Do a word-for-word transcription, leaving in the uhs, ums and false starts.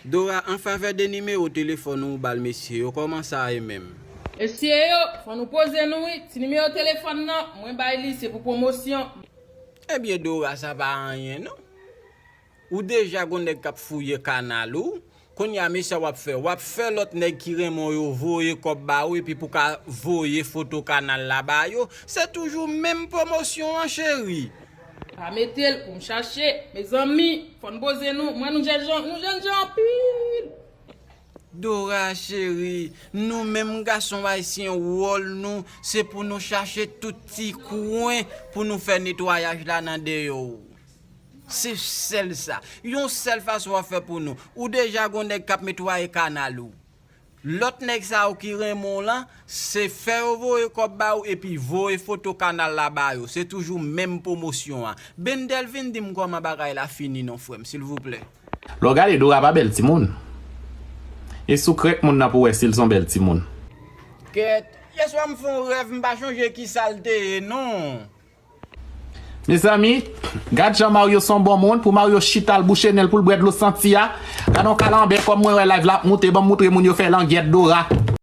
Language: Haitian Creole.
Dora, an favè de nimewo telefòn ou ba l mesye yo, kòman sa ye menm? Mesye yo, fò nou poze nou wi. Ti nimewo telefòn nan, mwen bay li, se pou pwomosyon. Ebyen Dora, sa pa anyen non. Ou deja gon nèg k ap fouye kanal ou. Kounye a men sa w ap fè. W ap fè lòt nèg ki renmen w yo voye kòb ba ou epi pou ka voye foto kanal la ba yo. Se toujou menm pwomosyon an, cheri. Pa mete l pou m chache. Mezanmi, fò n poze nou. Mwen nou jèn jan, nou jèn jan anpil. Dora cheri, nou menm gason ayisyen wòl nou se pou nou chache tout ti kwen pou nou fè netwayaj la nan deyò. Se sèl sa. Yon sèl fason w ap fè pou nou. Ou deja gon nèg k ap netwaye kanal ou. Lòt nèg sa yo ki renmen w lan, se fè yo voye kòb ba ou epi voye foto kanal la ba yo. Se toujou menm pwomosyon an. Bendelvin, di m kòman bagay la fini non frè m, silvouplè. Lè w gade Dora pa bèl timoun. E sou krèk moun nan pou wè si l se yon bèl timoun. Kèt, yèswa m fè yon rèv, m pa chonje kisa l te ye non. Mezanmi, gad jan Mario se yon bon moun, pou Mario chita l bouche nen l pou l bwè dlo santi a. Gad yon kalanbè kòm mwen wè live la ap moute, ban m moutre moun yo fè langyèt Dora.